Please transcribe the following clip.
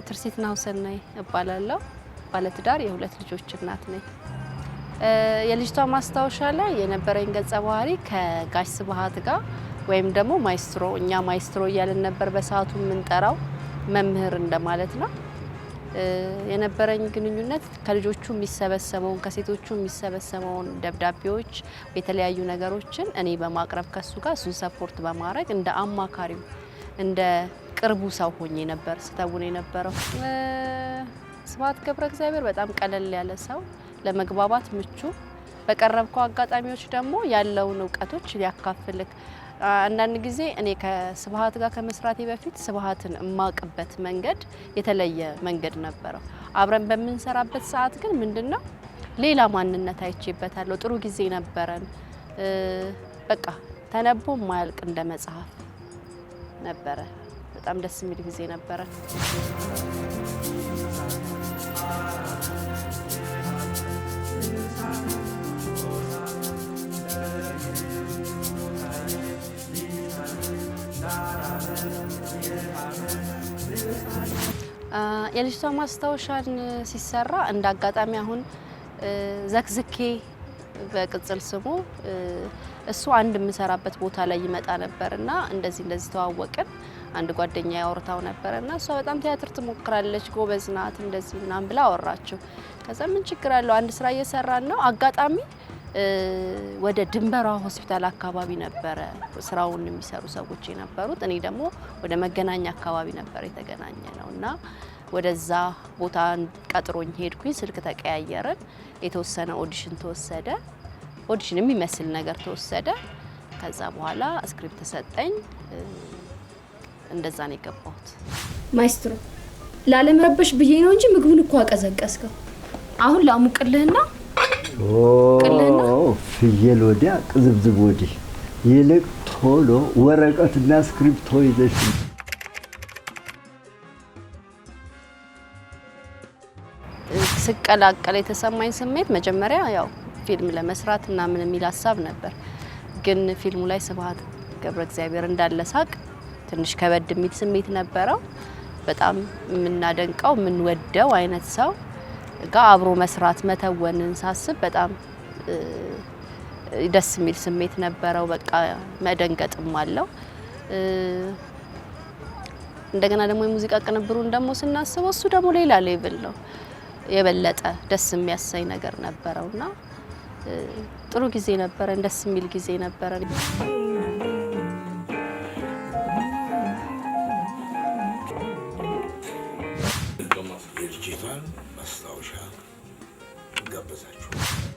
ትርሲት ናሁሰናይ እባላለሁ። ባለትዳር የሁለት ልጆች እናት ነኝ። የልጅቷ ማስታወሻ ላይ የነበረኝ ገጸ ባህሪ ከጋሽ ስብሀት ጋር ወይም ደግሞ ማይስትሮ፣ እኛ ማይስትሮ እያልን ነበር በሰዓቱ የምንጠራው፣ መምህር እንደማለት ነው። የነበረኝ ግንኙነት ከልጆቹ የሚሰበሰበውን፣ ከሴቶቹ የሚሰበሰበውን ደብዳቤዎች፣ የተለያዩ ነገሮችን እኔ በማቅረብ ከሱ ጋር እሱን support በማድረግ እንደ አማካሪው፣ እንደ ቅርቡ ሰው ሆኜ ነበር ስተውን የነበረው። ስብሀት ገብረ እግዚአብሔር በጣም ቀለል ያለ ሰው፣ ለመግባባት ምቹ፣ በቀረብከው አጋጣሚዎች ደግሞ ያለውን እውቀቶች ሊያካፍልክ። አንዳንድ ጊዜ እኔ ከስብሀት ጋር ከመስራቴ በፊት ስብሀትን እማቅበት መንገድ የተለየ መንገድ ነበረው። አብረን በምንሰራበት ሰዓት ግን ምንድነው ሌላ ማንነት አይቼበታለሁ። ጥሩ ጊዜ ነበረን። በቃ ተነቦ የማያልቅ እንደ መጽሐፍ ነበረ። በጣም ደስ የሚል ጊዜ ነበረ። የልጅቷ ማስታወሻን ሲሰራ እንደ አጋጣሚ አሁን ዘክዝኬ በቅጽል ስሙ እሱ አንድ የምሰራበት ቦታ ላይ ይመጣ ነበር እና እንደዚህ እንደዚህ ተዋወቅን። አንድ ጓደኛ ያወርታው ነበር እና እሷ በጣም ቲያትር ትሞክራለች፣ ጎበዝ ናት፣ እንደዚህ ምናምን ብላ አወራችው። ከዛ ምን ችግር አለው፣ አንድ ስራ እየሰራን ነው። አጋጣሚ ወደ ድንበሯ ሆስፒታል አካባቢ ነበረ ስራውን የሚሰሩ ሰዎች የነበሩት። እኔ ደግሞ ወደ መገናኛ አካባቢ ነበር የተገናኘ ነው እና ወደዛ ቦታ ቀጥሮኝ ሄድኩኝ። ስልክ ተቀያየርን። የተወሰነ audition ተወሰደ። Audition የሚመስል ነገር ተወሰደ። ከዛ በኋላ script ተሰጠኝ። እንደዛ ነው የገባሁት። ማይስትሮ፣ ላለመረበሽ ብዬ ነው እንጂ ምግቡን እኮ አቀዘቀዝከው። አሁን ላሙቅልህና ቅልህና ፍየል ወዲያ ቅዝብዝብ ወዲህ። ይልቅ ቶሎ ወረቀትና ስክሪፕቶ ይዘሽ ስቀላቀል የተሰማኝ ስሜት መጀመሪያ ያው ፊልም ለመስራት እና ምን የሚል ሀሳብ ነበር። ግን ፊልሙ ላይ ስብሀት ገብረ እግዚአብሔር እንዳለ ሳቅ ትንሽ ከበድ የሚል ስሜት ነበረው። በጣም የምናደንቀው የምንወደው አይነት ሰው ጋር አብሮ መስራት መተወንን ሳስብ በጣም ደስ የሚል ስሜት ነበረው። በቃ መደንገጥም አለው። እንደገና ደግሞ የሙዚቃ ቅንብሩን ደግሞ ስናስበው እሱ ደግሞ ሌላ level ነው። የበለጠ ደስ የሚያሰኝ ነገር ነበረውና ጥሩ ጊዜ ነበረን። ደስ የሚል ጊዜ ነበረን። የልጅቷን ማስታወሻ ጋበዛችሁ።